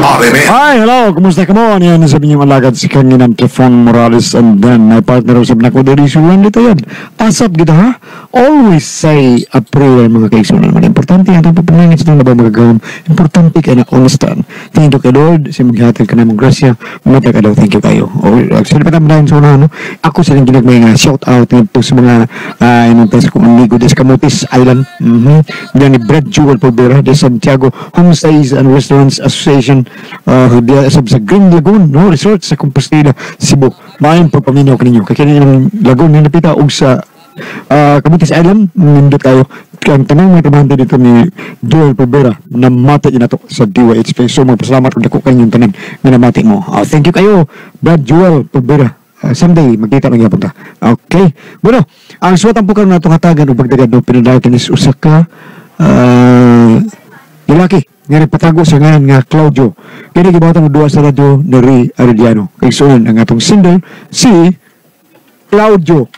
RMN. Hi, hello, kumusta ka mo? Ano yan sabi niyong alagad si Kanginan Trefon Morales and then my partner usab na ko diri si Randy Tayan. Asap gita ha? Always say a prayer mga kaigsunan naman. Importante ang atong papanangit sa itong labaw magagawin. Importante kay na understand. Thank you kay Lord, sa maghatag ka na mong grasya. Matag ka daw, thank you kayo. O, actually, pa tayo sa una, no? Ako silang ginagmay nga shout out ngadto sa mga inunta sa kong amigo des Camotes Island. Diyan ni Brad Jewel Pulvera de Santiago Homestays and Restaurants Association diya sa Green Lagoon, no, resort sa Compostela, Cebu. Maayong pagpaminaw kaninyo. Kay kini ang lagoon nga napita og sa Camotes Island, nindot kayo. Ang tanang mga trabahante dito ni Joel Pulvera namati na to sa DYHP. So magpasalamat kung dako kanyong tanan nga namati mo. Thank you kayo, Brad Joel Pulvera. Someday magkita lang gyapon ta. Okay. Bueno, ang suwatan po karon natong hatagan og pagdagad no pinadayon is usa ka lalaki nga nagpatago sa ngalan nga Claudio. Kini gibuhatan og duwa sa radyo ni Ray Arellano. Kay sunan ang atong sender si Claudio.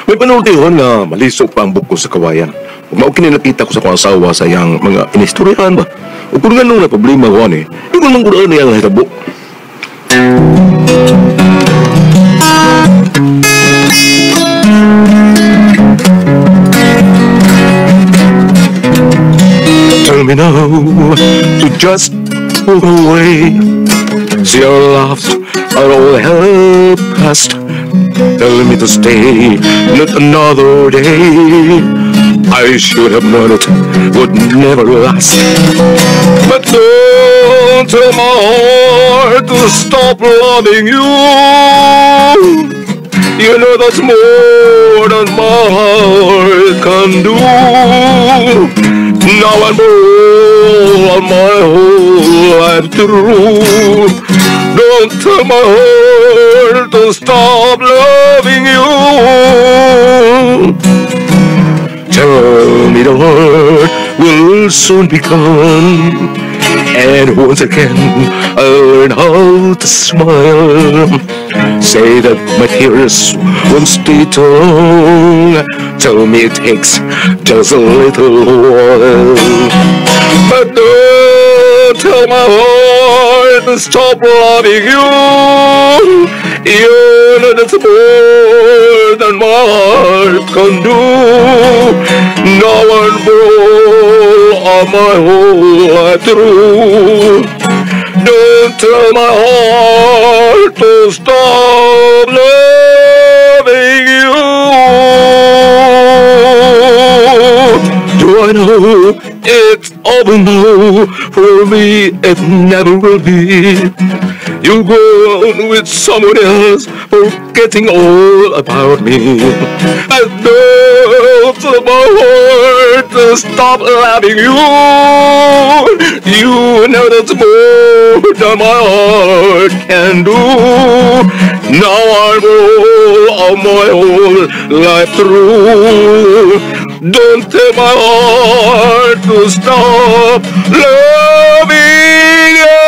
May panultihon nga malisok pa ang buko sa kawayan. Ug mao kini nakita ko sa akong asawa sa iyang mga inistoryahan ba. Ug kung nganong na problema ko ani, ingon man gud ani ang nahitabo. Tell me now to just walk away. See our loves are all hell past. Tell me to stay, not another day. I should have known it would never last. But don't tell my heart to stop loving you. You know that's more than my heart can do. Now I'm all on my whole life through. Don't tell my heart to stop loving you. Tell me the heart will soon be gone, and once again I'll learn how to smile. Say that my tears won't stay too long. Tell me it takes just a little while. But don't tell my heart to stop loving you. You know that's more than my heart can do. No one for all of my whole life through. Don't tell my heart to stop loving you. Do I know it's over now? For me it never will be. You'll go on with someone else, forgetting all about me. I don't tell my heart to stop loving you. You know that's more than my heart can do. Now I'm all of my whole life through. Don't tell my heart to stop loving you.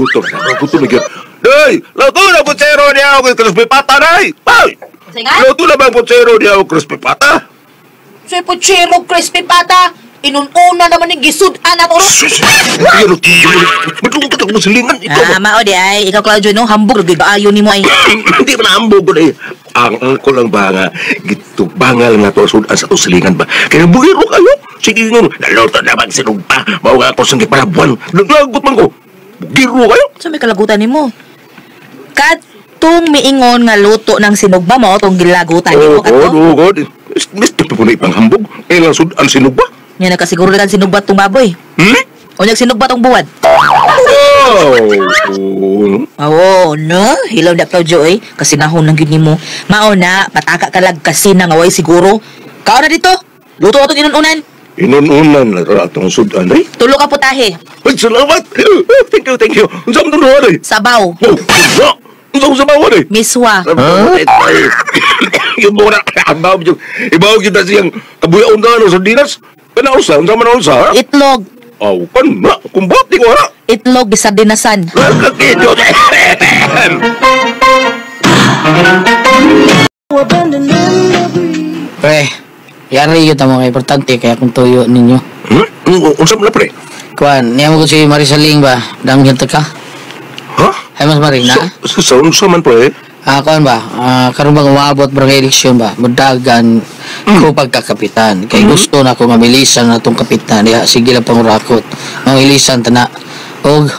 Gutom, gutom na. Day, luto na putsero niya ako crispy pata, day. Ay! Luto na bang putsero niya ako crispy pata? Soy putsero crispy pata. Inununa naman yung gisudan na toro. Madungkot ako masilingan. Ah, mao di ay. Ikaw, Claudio, no? Hambog, lagi ba ayon ni mo ay? Hindi pa na hambog ko na eh. Ang angko lang ba nga, gitubangal nga to sudan sa silingan ba? Kaya bugiro kayo. Sige nga, naluto na bang sinugpa. Mao nga ako sa gipalabuan. Naglagot man ko. Bugiro kayo. So may kalagutan ni mo. Katong miingon nga luto ng sinugba mo, tong gilagutan ni mo. Oo, oo, oo. Mister pa po na ipang hambog. Eh lang sudan sinugba. Nga nakasiguro na sinugba tong baboy. Hmm? O niyag sinugba tong buwad. Oh! Oo, no? Hilaw na, Claudio, eh. Kasi nahon lang yun mo. Mao na, pataka ka lag kasi na nga way siguro. Kao na dito. Luto atong inununan. Inununan na atong sudan, eh? Tulo ka putahe. Ay, salamat! Thank you, thank you. Ang saan mo doon, eh? Sabaw. Oh, Unsa sa bawon eh? Miswa. Huh? Yung mura, ibaw yun na siyang kabuyaon na sa dinas. Kanausa, unsa man unsa, ha? Itlog. Aw, kan na, kumbati ko, ha? Itlog bisardinasan. Pre, yari yun tamo kay importante kaya kung tuyo ninyo. Hmm? Unsa man na, pre? Kuan, niya mo ko si Marisaling ba? Danghil ta ka? Ha? Ay, mas Marina? Sa unsa man, pre? Kuan ba? Karon bang umaabot barangay eleksyon ba? Mudagan ko pagkakapitan. Kay gusto na ko mabilisan na itong kapitan. Diha, sige lang pangurakot. Mabilisan ta na. Og,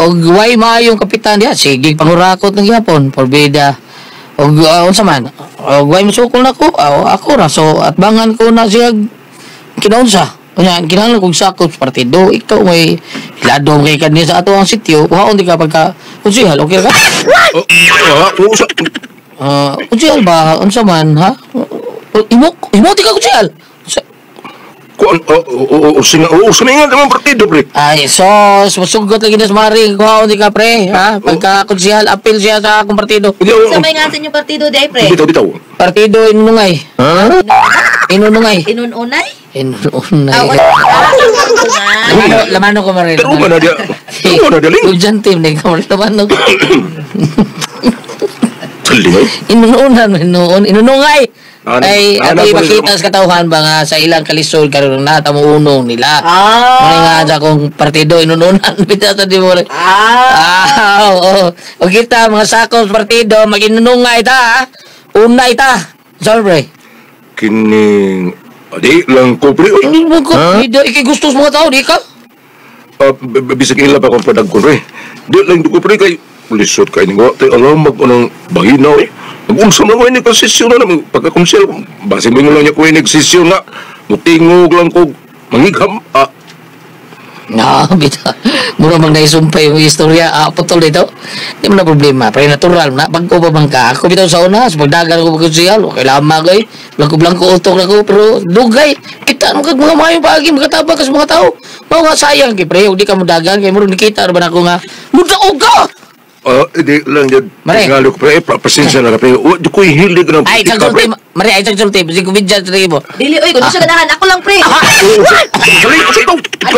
og way maayong kapitan diha. Sige pangurakot ng gyapon. Porbida. Og unsa man? Og way musukol na ko. Ako ra. So, atbangan ko na siya kinaunsa. Unya, kinahanglan kong sakop sa partido. Ikaw may ladong kay kaniya sa ato ang sityo. Kuhaon di ka pagka konsihal, okay ka? Konsihal ba? Unsa man, ha? Imo di ka konsihal. Kuan, sumingan naman partido, pre. Ay, so, masugot lagi na sa Mari. Kuhaon di ka, pre, ha? Pagka konsihal, appeal siya sa akong partido. Sa may nga sa inyong partido, di ay, pre? Bitaw. Partido, inunungay. Ha? Inunungay. Inununay? Inununay. Lamano ko, Mari. Pero na dia. Pero na dia, Ling. Hujan team, di ka, Mari. Lamano ko. Inununan, inunungay. Ay, at ipakita sa katauhan ba nga sa ilang kalisod karon na tamuunong nila. Muna nga sa akong partido inununan bitaw sa di mo. Oo. O kita mga sakop sa partido maginunungay ta, ha? Unay ta. Sorry. Kining di lang ko pre. Hindi mo ko. Hindi ikay gusto sa mga tao di ka. Bisag ila pa akong padagkon pre. Di lang ko pre kay lisod kay ning wa tay alam mag unang bahinaw eh. Mag-unsa man ko ini konsesyon na naman. Pagka-konsel, base mo lang niya ko ini sesyon na. Mutingog lang ko, mangigham. No, bitaw. Mura mang naisumpay yung istorya. Putol dito. Di mo na problema. Pero natural na. Pag-ko pa bang ka? Ako bitaw sa una. Sa pagdagan ko pagkonsehal. Okay lamang eh. Blanko-blanko utok na ko. Pero dugay. Kita mo kag mga mayong paagi. Makatabang ka sa mga tao. Mao nga sayang kay pre. Di ka mo dagan. Kay mura nikita. Ano ba na ako nga? Mudaog ka! Di lang yan. Mare. Tingalo ko, pre. Pasensya na ka, pre. Di ko hilig ng Ay, politika, pre. Mare, ay, tagsulti. Sige, kumidyan sa mo. Dili, oy, kung siya ganahan, ako lang, pre. Ano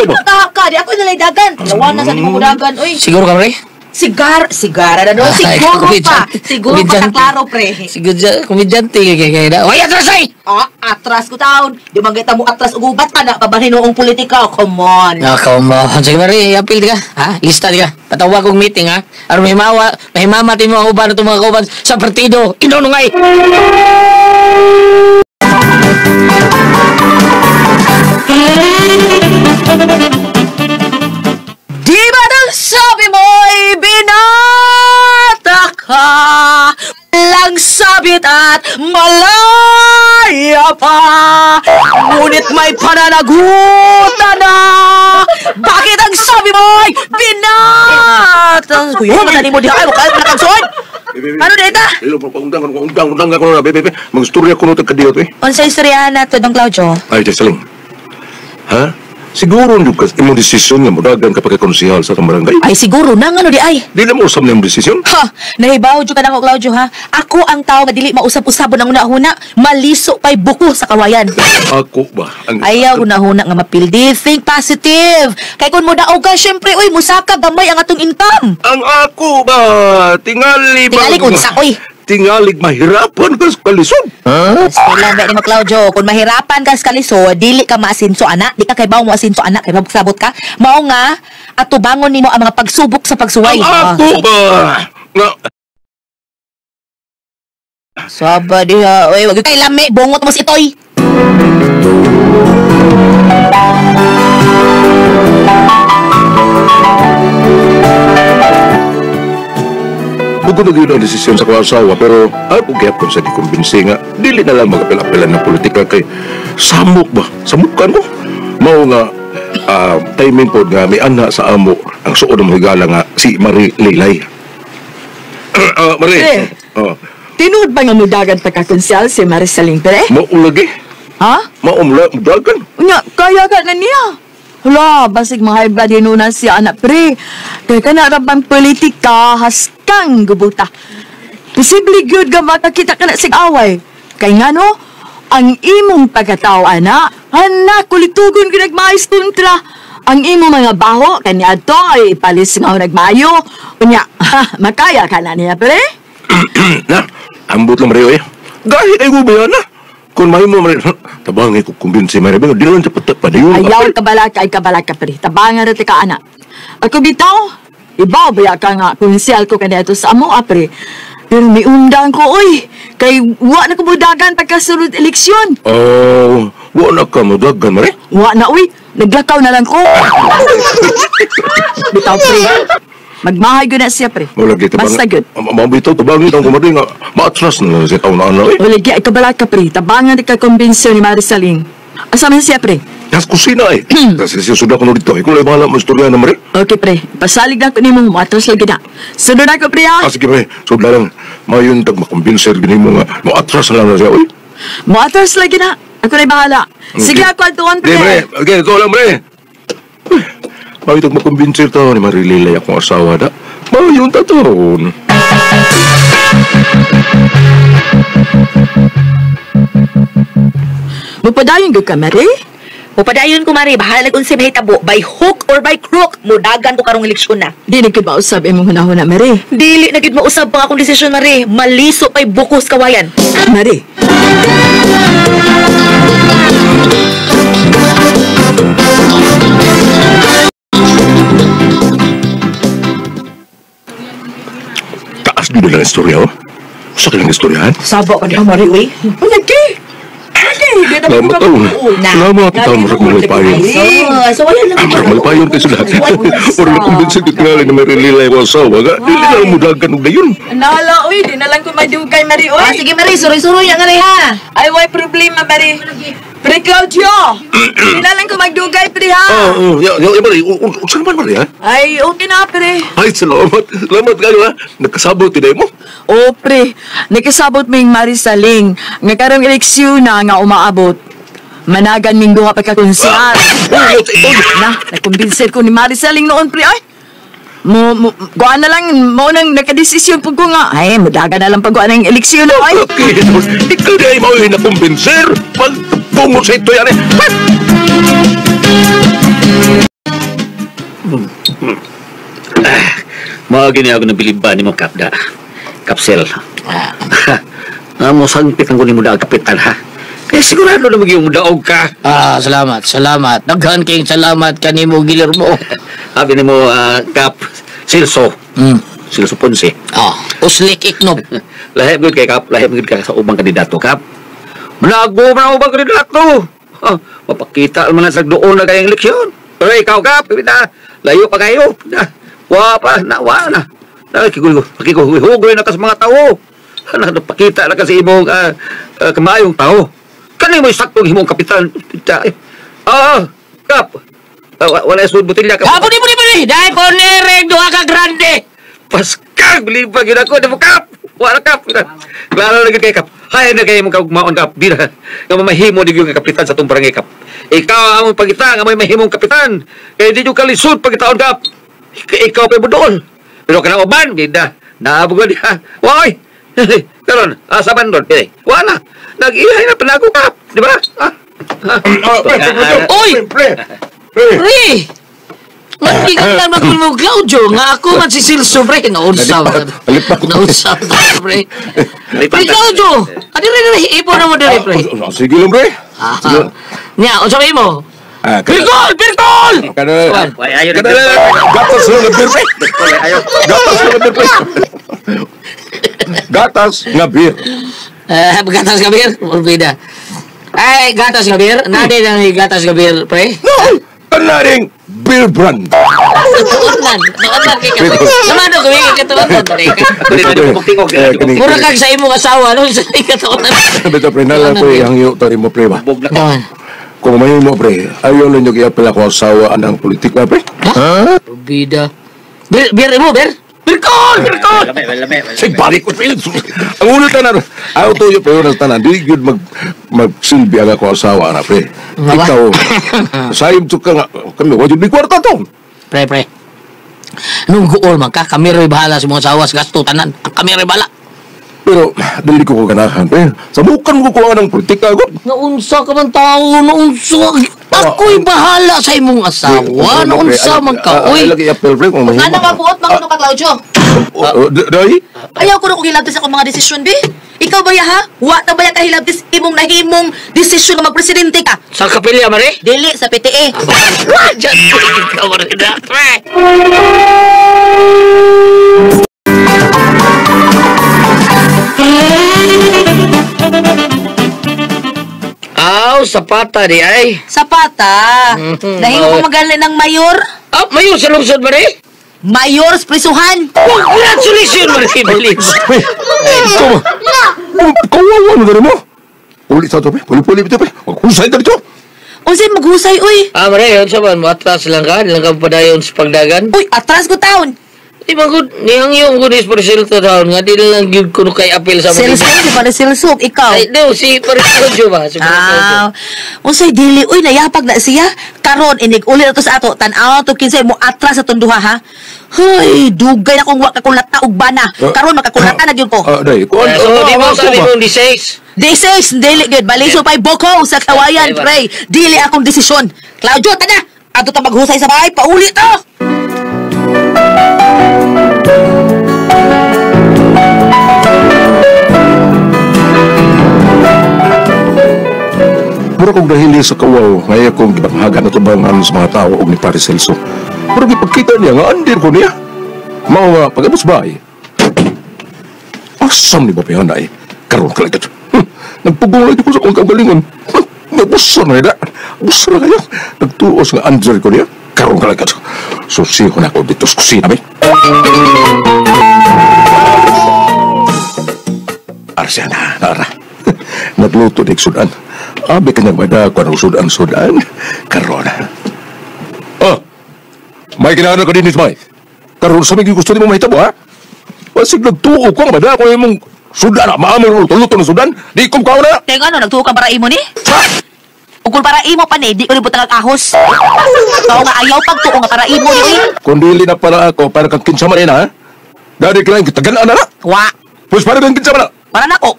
ba ka? Di ako nalay dagan. Lawan na sa di mo dagan, oy. Siguro ka, pre? Sigara na doon. Siguro pa. Siguro pa sa klaro, pre. Siguro, kumidyante. Kaya, oy, atras, ay! Atras ko taon. Di man kita mo atras ugubat ka na. Pabahin noong politika. Come on. Come on. Sige, Mare, appeal ka. Ha? Lista ka. Patawag kong meeting, ha? Aron mahimama mo ang uban at mga kauban sa partido. Inunungay! Di ba nang sabi mo'y binata ka? Lang sabit at malaya pa. Ngunit may pananagutan na. Bakit ang sabi mo'y binata? Kuya, matanin mo diha. Ay, huwag kayo pinakagsuod. Ano dita? Undang ako na, bebe. Mag-istorya ko na tagkadiyot, eh. Unsa istorya na to, Don Claudio? Ay, Jocelyn. Ha? Siguro nyo ka imong desisyon nga mudagan kapag konsehal sa atong barangay. Ay, siguro na nga no di ay. Di na mo usap na imong desisyon? Ha! Nahibaw dyan ka na ko, Claudio, ha? Ako ang tao nga dili mausap-usabon ang una-huna. Maliso pa'y buko sa kawayan. Ako ba? Ang... Ayaw una-huna nga mapildi. Think positive. Kay kung mudaog ka, syempre, uy, musaka, gamay ang atong income. Ang ako ba? Tingali ba? Tingali kung sa, uy. Tingalig mahirapan ka sa kalisod. Huh? Stella, ba mo, Claudio, kung mahirapan ka sa kalisod, dili ka maasinso, anak. Di ka kay bawo mo asinso, anak. Kay magsabot ka. Mao nga, atubangon nimo ang mga pagsubok sa pagsuway. Ang ako ba? Nga. Saba diha. Uy, wag kay lami. Bungot mo si Itoy. Bukod na yun ang desisyon sa kong asawa, pero ako gayapon sa di kumbinsi nga, dili na lang magapil-apilan ng politika kay samok ba? Samukan mo? Mao nga, timing po nga may ana sa amo ang suod ng higala nga si Marie Lilay. Marie. Eh, tinuod ba nga mudagan pagkakonsyal si Marisaling, pre? Maulagi. Ha? Maumla, mudagan. Nga, kaya ka na niya. Hala, basig mga high blood hinuna siya, anak, pre. Kaya ka na rabang politika, haskang gubuta. Posible gyud nga makakita ka na sig away. Kay nga no, ang imong pagkatao, ana, anak, kulitugon ka nagmaayos kontra. Ang imong mga baho, kanya to, ay ipalis nga nagmayo. Unya, makaya ka na niya, pre? Na, ambot lang Mario eh. Gahit ay gubayan na. Kung may mo, Mario, tabangay ko kumbinsi, Mario, di lang sa padayon. Ayaw kabalaka, ay kabalaka, pre. Tabangan rin ka, anak. Ako bitaw, ibaw baya ka nga, konsel ko kanito sa amo, pre. Pero may undang ko, oy. Kay wa na kumudagan pagkasunod eleksyon. Oh, wa na ka mudagan, Mario? Wa na, oy. Naglakaw na lang ko. Bitaw, pre. Magmahay ko na siya, pre. Basta good. Mabitaw, tabangin ang kumarin nga. Maatras na lang siya taon na ano, eh. Wala, ay kabalaka, pre. Tabangan di ka kumbinsiyo ni Marisaling. Asa man siya, pre? Nas kusina, eh. Kasi siya sudah ko na dito. Ikaw lang bahala mo istorya na, Mari. Okay, pre. Pasalig na ko ni mong matras lagi na. Sunod na ko, pre, ha? Ah, sige, pre. Sunod na lang. Mayon, tag makumbinser, gini mo nga. Maatras na lang na siya, uy. Matras lagi na. Ako na'y bahala. Sige, ako atuan, pre. Di, pre. Okay, ito lang, pre. Mayon, tag makumbinser to ni Marililay akong asawa na. Mayon, taton. Mupadayon ko ka, Mari? Mupadayon ko, Mari. Bahala unsay mahitabo. By hook or by crook, mudagan ko karong eleksyon na. Di na gud mausab imong hunahuna, Mari. Dili na gud mausab pa akong desisyon, Mari. Maliso pa'y bukos kawayan. Mari. Taas din lang istorya, oh. Sa kailang istoryahan? Sabo ka diha, Mari, uy. Lagi! Lagi! Salamat, oh. Salamat, tao, murag malpayon. So, wala lang. Murag malpayon kayo sila. Murag nakumbinsin ko tingali na Marililay ko asawa. Dili na lang mudagan og dayon. Nala, uy. Di na lang ko madugay, Mari, uy. Ah, sige, Mari. Suroy-suroy ang nga ha. Ay, way problema, Mari. Pre Claudio! Di na lang ko magdugay, pre, ha? Ah, ya, Mari. Saan naman, Mari, ha? Ay, okay na, pre. Ay, salamat. Salamat kayo, ha? Nagkasabot, tinay mo. O, pre. Nakasabot mo yung Marisaling. Nga karong eleksyon na nga umaabot. Managan minggo nga pagkakonsyal. Na, nakumbinser ko ni Marisaling noon, pre. Ay, mo, kuan na lang, mo nang nakadesisyon po ko nga. Ay, mudaga na lang pagkuan ng eleksyon na, ay. Okay, ikaw na ay mauwi na kumbinser. Pagpungo sa ito yan, eh. Mga gini ako nabiliban ni mo, Kapda. Kapsel. Amo sangpit ang kunin mo daog kapitan, ha? Kaya sigurado na magiging daog ka. Ah, salamat, salamat. Daghan kayong salamat kanimo Guillermo. Sabi ni mo, Kap, Silso. Silso Ponce. Ah, uslik iknob. Lahip good kay Kap, lahip good ka sa ubang kandidato, Kap. Manago man ang ubang kandidato. Mapakita man sa doon na kayang eleksyon. Pero ikaw, Kap, na, layo pa kayo. Na, wa pa, na, wa na. Nakikiguhugoy na ka sa mga tao. Napakita na ka sa imong kamayong tao. Kani mo saktong himong kapitan. Kap. Wala sud botelya ka. Ah, puni, puni, puni. Dahil po nereng duha ka grande. Paskag, bilibag yun ako. Di mo, Kap. Wala, Kap. Klaro na kay Kap. Hay na kayo mong kaugmaon, Kap. Di na. Nga mamahimo di yung kapitan sa itong barangay, Kap. Ikaw ang among pagita, nga may mahimong kapitan. Kaya di nyo kalisod pagitaon, Kap. Ikaw pa mo doon. Pero ka na uban, ganda. Naabog niya. Woy! Karon, asa man doon? Eh, wala. Nag-ihay na panago, Kap. Di ba? Oy! Pre! Pre! Pre! Magbigat lang mo, Claudio. Nga ako man si Silso, pre. Naunsa ba? Naunsa ba, pre? Pre, Claudio! Adi rin, ipo na mo diri, pre. Sige lang, pre. Nya, unsa ba mo? Birkol! Birkol! Kana, gatas na nga beer, pre. Gatas na nga beer, pre. Gatas nga beer. Gatas nga beer? Olvida. Ay, gatas nga beer? Nadi na ni gatas nga beer, pre? No! Kanaring beer brand. Tuonan. Tuonan kay ka. Naman ako, kay katuonan. Mura kag sa imong asawa, no? Sa katuonan. Bito, pre, nalang ko ang iyo, tari mo, pre, ba? Kung may mo, pre, ayaw lang nyo kaya pala ko asawa ang politika, pre. Ha? Bida. Beer, beer mo, beer? Pirkol, pirkol. Say, balik ko, Felix. Ang una tanan, ako tuyo pero ng tanan, di yun magsilbi ang ako asawa na, pre. Nga ba? Ikaw, sayang to ka nga, kami, wajud may kwarta to. Pre, pre. Nung guol man ka, kami ro'y bahala sa mga sawas, gasto, tanan. Kami ro'y bahala. Pero, dali ko ganahan, pre. Sabukan mo kukuha ng politika, ako. Naunsa ka man tao, naunsa. Ako'y bahala sa imong asawa, naunsa man ka, Ay, uy. lagi apel, pre, kung mahimo. Ano nga buot mga ka, Claudio? Day? Ayaw ko na kung hilabtis akong mga desisyon, bi. Ikaw ba ya, ha? Wa na ba ya kahilabtis imong nahimong desisyon nga magpresidente ka? Sa kapilya, Mare? Dili, sa PTA. Diyan, ikaw, Mare, na, pre. Aw, sapata di ay. Sapata. Nahimo ko magali ng mayor. Ah, mayor sa lungsod, Mare? Mayor sa prisuhan. Congratulations, Mare. Balik. Pre, ikaw ba? Kawawa mo na mo. Uli sa to, pre. Puli-puli ito, pre. Maghusay na dito. Unsay maghusay, uy. Ah, Mare, yun sa man. Matras lang ka. Di lang ka padayon sa pagdagan. Uy, atras ko taon. Di ba, good? Nihang yung good is Celso taon nga. Di lang gyud kuno kay apel sa mga. Celso, di ba na Celso? Ikaw. Ay, no, si Pare Claudio ba? Si Pare Claudio. Ah, unsay dili uy nayapag na siya karon inig uli na to sa ato tan-aw to kinsay mo atras sa tunduha ha. Hoy, dugay na kung wa ka kulata og bana. Karon makakulata na gyud ko. Day. Kuan, So, di mo sabi mong 16. This is dili gyud baliso pay boko sa kawayan pre. Dili akong desisyon. Claudio tana, adto ta maghusay sa bahay pauli to. Mura kong dahili sa kawaw, ngayon kong gibanghagan na tubangan sa mga tao og ni Pare Celso. Mura gipagkita niya nga andir ko niya. Mao nga pag-abos ba ay? Asam ni Bapihan ay? Karoon ka lang ito. Nagpugong lang ko sa akong kaugalingon. Nabuso na nila. Buso na kayo. Nagtuos nga andir ko niya. Karoon ka lang ito. Susiho na ako dito sa kusina, may. Arsiya na, nara. Nagluto ni sudan. Abi kanyang madako ng sudan-sudan. Karon. Oh, may kinahanglan ka din, May. Karon sa mga gusto ni mo mahitabo, ha? Basig nagtuo ko ang madako imong sudan, ha? Maamay mo luto ng sudan. Di ko kao na. Teka ano, nagtuo ka para imo ni? Ug para imo pa ni, di ko libot ang ahos. Kao nga ayaw pagtuo nga para imo ni. Kung dili na para ako, para kang kinsa man ha? Dari klang kitagan na na. Wa. Pues para kang kinsa man na. Para nako.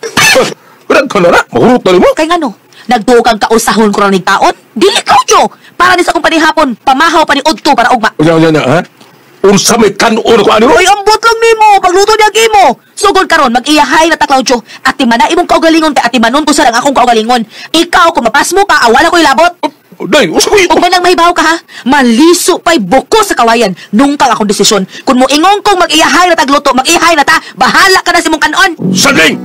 Kurang ka na na. Mahurot na rin mo. Kay ngano, nagtuo kang kausahon ko ning taon? Dili Claudio. Para ni sa akong panihapon, pamahaw pa ni udto para ugma. Unya, unya, unya, ha? Unsa may kanon ko ani mo? Uy, ambot lang nimo, pagluto niya imo. Sugod karon mag-iyahay na ta Claudio. Ati man na imong kaugalingon kay ati manon ko sa lang akong kaugalingon. Ikaw kung mapas mo ka, awala ko'y labot. Day, usa ko Ug man lang mahibaw ka ha, maliso pa'y buko sa kawayan. Nung kang akong desisyon. Kung mo ingon kong mag-iyahay na tagluto, mag-iyahay na ta, bahala ka na sa imong kanon. Saging!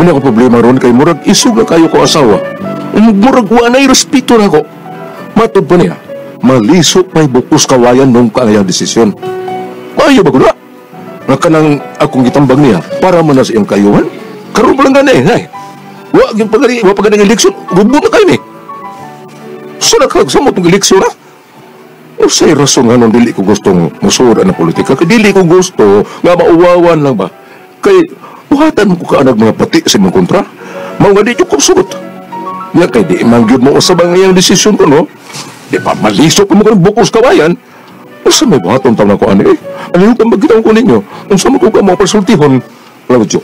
Muna ko problema ron kay murag isog na kayo ko asawa. Murag wa na'y respeto na ko. Matod pa niya, maliso pa'y bukos kawayan nung kaayang desisyon. Maayo ba ko na? Nga kanang akong gitambag niya para man na sa iyong kayuhan. Karoon pa lang gani, hay. Wa gyud pa gani, wa pa gani eleksyon, gubo na kayo ni. Sa nakagsamot ng eleksyon na? Usay rason nga nung dili ko gustong musuod ang politika. Kay dili ko gusto nga mauwawan lang ba? Kay buhatan mo ko kaanag mga pati sa imong kontra. Mao nga di ko sugot. Nga kay di man gyud mo usab ang iyang desisyon ko, no? Di pa malisok ko mo kanang bukos kawayan. Usa may buhaton taon ako ani eh. Ano yung magkita ko ninyo? Unsa man ko ka mo pasultihon? Claudio.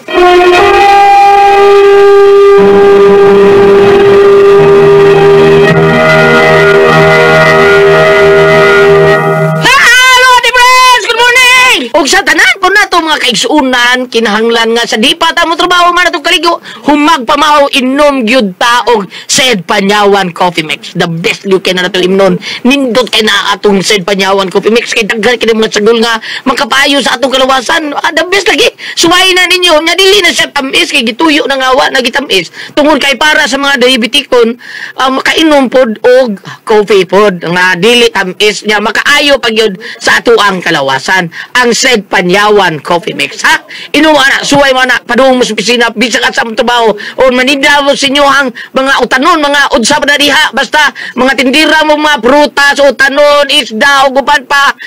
Hello, Ate Friends! Good morning! Og sa tanan po na to mga kaigsuunan, kinahanglan nga sa di pa ta mo trabaho man atong kaligo, humag pamahaw inom gyud taog Said Panyawan Coffee Mix. The best gyud kay na nato imnon. Nindot kay na atong Said Panyawan Coffee Mix kay daghan kini mga sagol nga makapaayo sa atong kalawasan. The best lagi. Suwayin na ninyo nga dili na siya tamis kay gituyo na nga wa na gitamis. Tungod kay para sa mga diabetikon, makainom pod og coffee pod nga dili tamis niya makaayo pag yun sa atuang kalawasan. Ang Said Panyawan Coffee Mix, ha? Inom ana, suway mo ana, padung mo sa opisina, bisag at sa trabaho, o manida mo sa inyo ang mga utanon, mga unsa pa na diha, basta mga tindira mo, mga prutas, utanon, isda, o guban pa,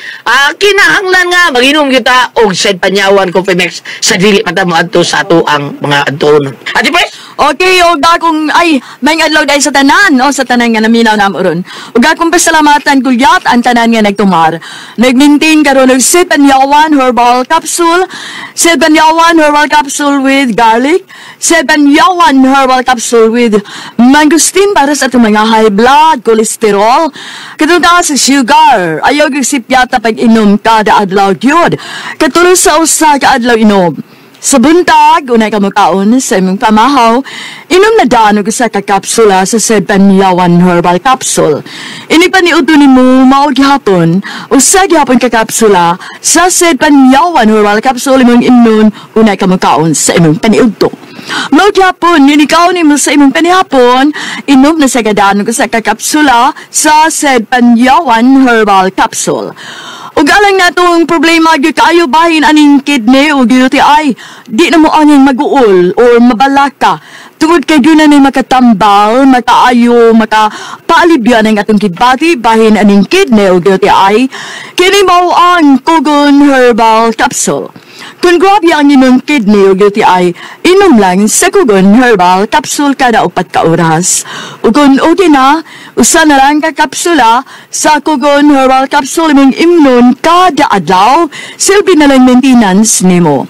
kinahanglan nga, maginom kita, og said Panyawan Coffee Mix, sa dili pa ta mo adto sa ato ang mga adtoon. Ate Pres? Okay, og akong ay may adlaw dahil sa tanan, no, sa tanan nga naminaw namo ron. Ug akong pasalamatan gulyat ang tanan nga nagtumar. Nag-maintain karon og Sipanyawan Herbal Capsule, Sipanyawan Herbal Capsule with garlic, Sipanyawan Herbal Capsule with mangosteen para sa atong mga high blood cholesterol. Katong sa sugar, ayaw gyud sipyata pag inom kada adlaw gyud. Katulo sa usa ka adlaw inom. Sa buntag, unay ka mukaon sa imong pamahaw, inom na daan og usa ka kapsula sa Sebanyawan Herbal Capsule. Ini pa ni udto nimo mao gihapon, usa gihapon ka kapsula sa Sebanyawan Herbal Capsule imong imnon unay ka mukaon sa imong paniudto. Mao gihapon, ninikaw nimo sa imong panihapon, inom na sa gadaan og usa ka kapsula sa Sebanyawan Herbal Capsule. Ug alang natong problema gyud kaayo bahin aning kidney o UTI, di na mo angin maguol or mabalaka. Tungod kay doon na makatambal, makaayo, makapaalibyan ang atong kidbati, bahin aning kidney o UTI, kini mao ang Kugon Herbal Capsule. Kung grabe ang imong kidney o UTI, inom lang sa Kugon Herbal Capsule kada 4 ka oras. Ug kung okay na, usa na lang ka kapsula sa Kugon Herbal Capsule imong imnon kada adlaw, silbi na lang maintenance nimo.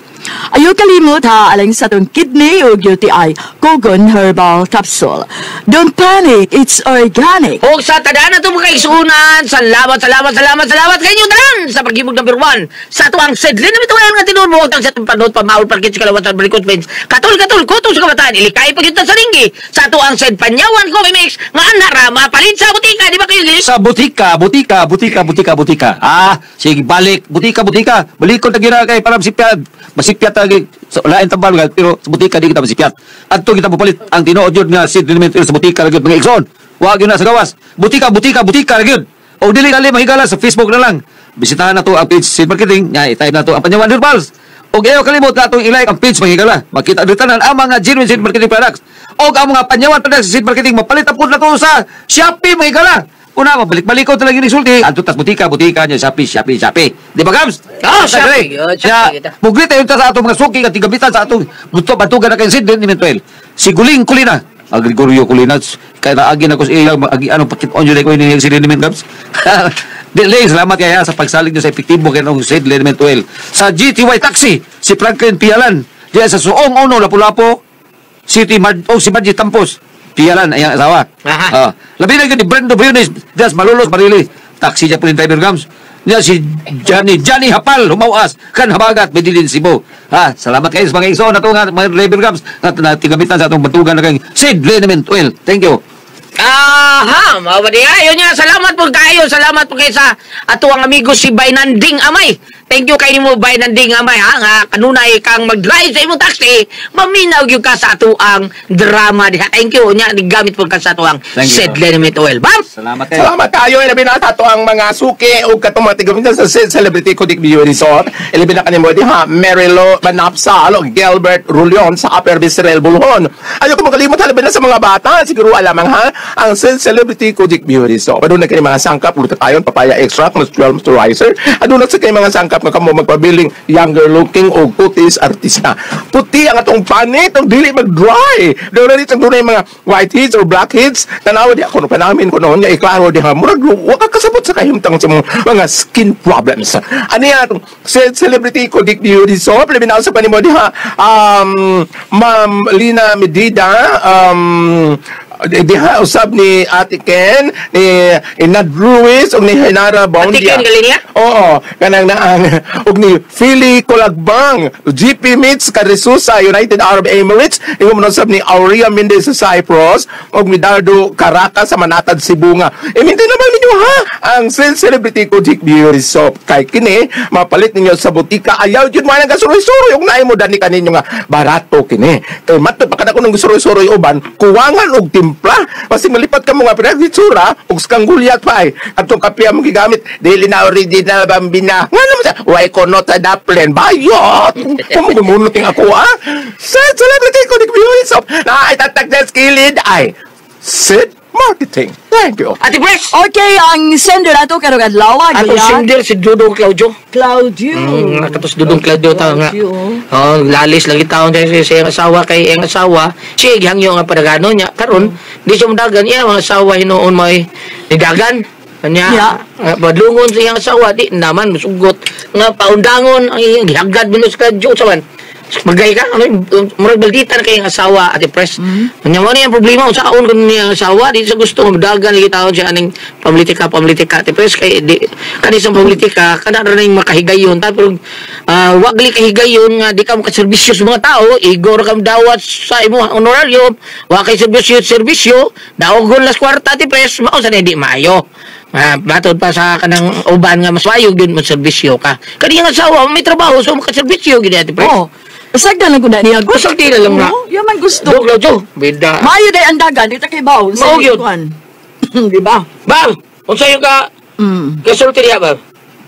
Ayaw kalimot ha, alang sa atong kidney o UTI, Kugon Herbal Capsule. Don't panic, it's organic. Og sa tanan na mga kaigsuonan, salamat, salamat, salamat, salamat kay inyo tanan sa paghimog number 1. Sa ato ang sedlin na mituwayan nga tinuod mo sa atong panot pamaol parkit sa kalawatan balikot bench. Katul katul kutong sa kabataan ilikay pag sa ringgi. Sa ato ang sed Panyawan Coffee Mix nga ana ra mapalit sa butika, di ba kayo gilis? Sa butika, butika, butika, butika, butika. Ah, sige balik, butika, butika. Balikon ta gira kay para masipyat. Masipyat ta so, lain tambal pero sa butika di kita masipyat. Adto kita mopalit ang tinuod yun nga seed liniment sa butika ra gyud mga igsoon. Wa gyud na sa gawas. Butika, butika, butika ra gyud. O dili kali mahigala sa Facebook na lang. Bisitahan na to ang page Seed Marketing, nga i-type na to ang Panyawan Herbals. Og ayaw kalimot na atong i-like ang page mga higala. Makita dito tanan ang mga genuine Seed Marketing products. Og ang mga Panyawan products sa Seed Marketing mapalit na pud na to sa Shopee mga higala. Una, mabalik-balik ko talaga yung sulti. Adto tas butika, butika niya, Shopee, Shopee, Shopee. Di ba, Gams? Oh, Shopee. Oh, Shopee kita. Muglit tayo sa atong mga suki at tigamitan sa atong batugan na kayong Seed Liniment. Si Guling Kulina. Ang Gregorio Kulina. Kaya naagi na ko sa ilang, agi, ano, pakit on yun ko yung Seed Liniment, Gams. Dili, salamat kaya sa pagsalig nyo sa epektibo kay ng Seed Liniment Oil. Sa GTY Taxi, si Franklin Pialan. Diyan sa Suong Ono, Lapu-Lapu, City, oh, si Margie Tampos. Pialan, ayang asawa. Aha. Labi na yun ni Brendo Briones, Dias Malolos, Marili. Taxi dyan po yung driver, Gams. Niya si Johnny Hapal, Humawas, kan Habagat, Medellin, Cebu. Ha, salamat kayo sa mga igsoon na ito nga, mga driver, Gams, na tigamitan sa atong batugan na kayong Seed Liniment Oil. Thank you. Aha, mao ba diha? Ayun niya, salamat po kayo, salamat po kayo sa ato ang amigo si Baynanding Amay. Thank you kay nimo Baynanding Amay ha, nga kanunay kang mag-drive sa imong taxi, maminaw gyud ka sa ato ang drama diha. Thank you nya gigamit po ka sa ato ang Thank you. Seed Liniment Oil. Bam! Salamat kayo. Salamat kayo. Ilabi na ato ang mga suki o katong mga tigamitan sa Celebrity Kudik View Resort. Ilabi na kanimo diha Merilo Manapsal o Gilbert Rulion sa Upper Visceral Bulhon. Ayaw ko makalimot labi na sa mga bata. Siguro alamang ha ang Celebrity Kudik View Resort. Aduna kay mga sangkap glutathione, papaya extract, moisture moisturizer. Aduna sa kay mga sangkap nga kamo magpabiling younger looking o kutis artista. Puti ang atong panit og dili mag-dry. Doon rin dunay mga white heads or black heads. Tanawa di ako no panamin ko noon nga iklaro diha murag wa ka kasabot sa kahimtang sa mga skin problems. Ano yan atong Celebrity Kudik Beauty Soap? Labi na sa panimo diha Ma'am Lina Medida diha usab ni Ate Ken, ni Nad Ruiz ug ni Hinara Bondia. Ate Ken gali niya? Oo, kanang naang ug ni Philly Kolagbang, GP Meets Carisusa, United Arab Emirates, ingon mo usab ni Aurea Mendez sa Cyprus ug ni Dardo Caracas sa Manatad, Cebu nga. E minti naman ninyo ha. Ang Sid Celebrity Kojic Beauty Soap. Kay kini, mapalit ninyo sa butika. Ayaw yun mo nang kasuroy-suroy. Ug naay mo dani kaninyo nga barato kini. Kay matod pa kada ko nang suroy-suroy uban, kuwangan og timpla. Basig malipat ka mo nga pinagitsura ug skanggulyat pa ay. Atong kape ang gigamit, dili na original bambina. Nga naman siya, way kono sa daplen. Bayot! Kung gumunot yung ako, ah. Sid Celebrity Kojic Beauty Soap. Na ay tatag na skilid ay Sid Marketing. Thank you. Ate Pres! Okay, ang sender ato karong adlaw Atong Gulyat. sender si Dudong Claudio. Claudio. Katos Dudong Claudio ta nga. Claudio. Oh, lalis lagi taon sa iyang asawa kay iyang asawa. Siya gihangyo nga padagano niya. Karon, di siya mudagan iya mga asawa hinuon may nidagan. Kanya, padlungon sa iyang asawa di naman musugot nga paundangon ang iyang gihagad minus Claudio sa man. Magay ka, ano, murag baldita na kayong asawa, Ate Pres. Kanya mo niya ang problema, unsaon kun niya ang asawa, di sa gusto, madagan lagi taon siya aning pamlitika, pamlitika, Ate Pres, kay di, kani sa pamlitika, kana ra ning makahigayon, ta, pero wag li kahigayon nga di ka makaserbisyo sa mga tao, igor ka dawat sa imong honorarium, wa kay serbisyo, serbisyo, daogon las kwarta, Ate Pres, mao sa di maayo. Batod pa sa kanang uban nga mas maayog yun mo serbisyo ka. Kani ang asawa may trabaho so makaserbisyo gid Ate Pres. Oh. Usag na lang ko na niya. Usag di na lang na. Oo, yan man gusto. Dok Claudio, bida. Maayo day ang dagan, di ta kay baon. Sa Mao gyud. kuan. Di ba? Bam, unsa yung ka kasulti diha bam?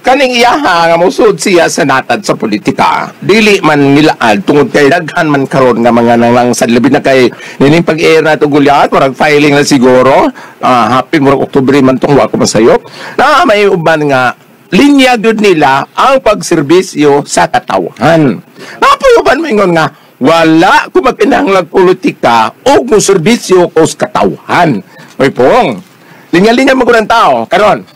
Kaning iyaha nga mosud siya sa natad sa politika. Dili man nilaad tungod kay daghan man karon nga mga nanglangsad labi na kay nining pag-air na to gulyat murag filing na siguro. Happy murag Oktubre man tong wa ko masayop. Na may uban nga linya gyud nila ang pagserbisyo sa katawhan. Napoy uban moingon nga wala ko magkinahanglag politika og moserbisyo ko sa katawhan. Oy pong, linya-linya mo ang tao karon.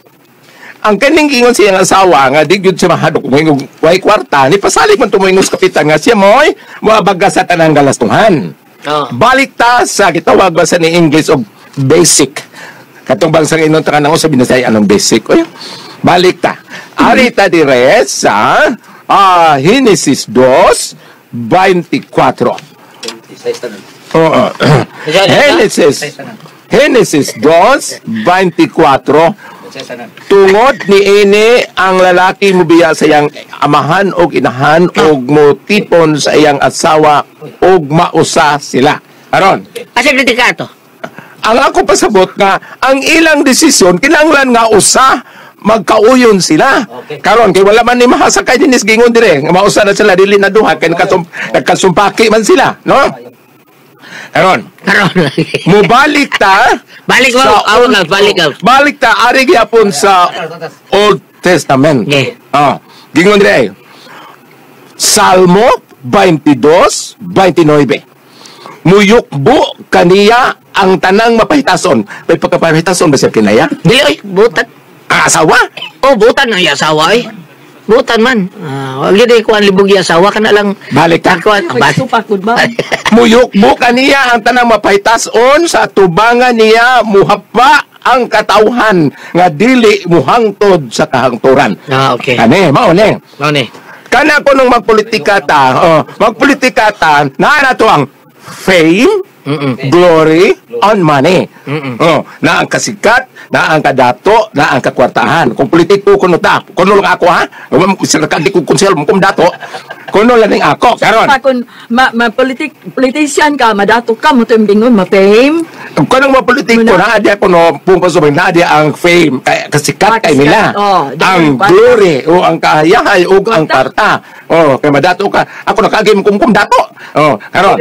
Ang kaning ingon siya nga asawa nga di gyud siya mahadok moingog way kwarta ni pasalig man tumoingon sa kapitan nga siya moy moabaga sa tanang galastuhan. Oh. Balik ta sa gitawag ba sa ni English og basic. Katong bansang inon ta kanang usa binasay anong basic. Oy, balik ta. Ari ta dire sa Genesis 2:24. Oo. Genesis 2:24. Tungod ni ini ang lalaki mubiya sa iyang amahan og inahan og motipon sa iyang asawa og mausa sila. Aron, Asa kritika to? ang ako pasabot nga ang ilang desisyon kinahanglan nga usa magkauyon sila. Okay. Karon kay wala man ni mahasakay dinis gingon dire nga mausa na sila dili na duha kay nagkasumpaki man sila, no? Karon, Karon. mubalik ta Balik mo, awag ka, balik ka. Balik ta ari gyapon sa Old Testament. Okay. Ah, gingon dire. Salmo 22:29. Muyukbo kaniya ang tanang mapahitason. May pagkapahitason ba siya kinaya? Dili oy, butan. Ang asawa? Oh, butan ang asawa oy. Butan man. Wag gyud ay kuan libog yung asawa kana lang. Balik ta. Kuan, Ay, pagsupak ba? Muyukbo kaniya ang tanang mapahitason sa tubangan niya muhapa ang katawhan nga dili muhangtod sa kahangturan. Ah, okay. Kani, mao ni. Mao ni. Kana ko nung magpolitika ta, oh, magpolitika ta, naa na to ang fame, glory, and money. Oh, na ang kasikat, na ang kadato, na ang kakwartahan. Kung politiko kuno ta, kuno lang ako ha. Sila ka di ko konsel mo kung dato. Kuno lang ning ako karon. Pa kung ma, ma politik, politician ka, madato ka, mo ito yung bingon, ma-fame. Kung anong mga politiko na adya kuno pung pasubay na adya ang fame kay kasikat Ah, kay nila. kasikat. Oh, ang dahil glory o ang kahayahay o ang Kwarta. kwarta. Oh, kay madato ka. Ako nakagim kumkum dato. Oh, karon.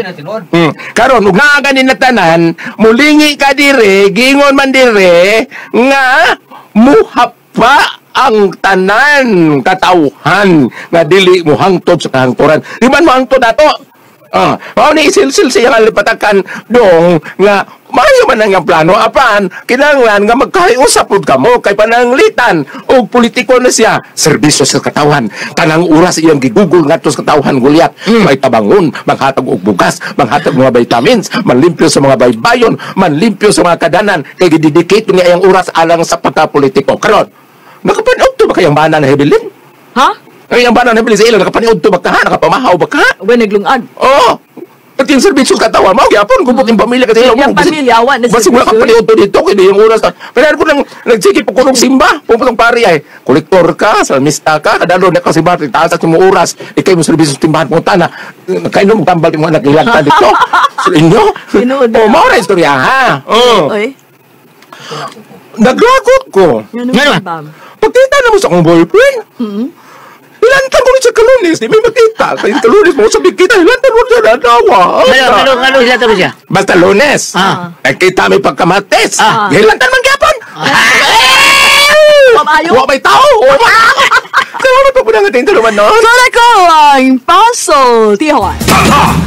Karon ug naa gani na tanan, mulingi ka dire, gingon man dire nga muhapa ang tanan katawhan nga dili muhangtod sa kahangturan. Di man muhangtod ato? Ah, mao ni isilsil siya nga lipatakan dong nga maayo man ang plano apan kinahanglan nga magkahiusap pud kamo kay pananglitan og politiko na siya serbisyo sa katawhan tanang oras iyang gigugol ngadto sa katawhan gulyat may tabangon manghatag og bugas manghatag mga vitamins manlimpyo sa mga baybayon manlimpyo sa mga kadanan kay gidedicate niya iyang oras alang sa pagkapolitiko karon nakapaniudto ba kayang bana na Hebilin? Ha? Ay, ang bana na Hebilin sa ila nakapaniudto ba ka? Nakapamahaw ba ka? Uy, naglungag. Oo. Pati yung serbisyo katawa mo, gyapon gubot yung pamilya kasi Yung pamilya, wa na Basig wala kang serbisyo. paliuto dito kay di yung oras na. Pero ko nang nagsige po kunong simba, pupuntang pari ay kolektor ka, salmista ka, kadalo na ka si Bart, taas at mo oras, ikay mo serbisyo sa timbahan mo tana. Kainom tambal yung anak nilagta dito. Sa inyo. Tinuod na. Oh, mao ra istorya ha. Oh. Oy. Naglagot ko. Ngano Ngano man, Bam? Pagkita na mo sa akong boyfriend. Hilantan ko rin sa kalunis, di may makita. Kaya kalunis mo, sabi kita, hilantan ko rin sa dadawa. Ngano ngano ngano sila taro siya? Basta Lunes. Ah. Nagkita may pagkamates. Ah. Hilantan man gyapon. Pamayo. Wa may tao. Wa may. Salamat po po ng ating tulungan noon. Kora ko ang Puzzle Tijuana. Tatak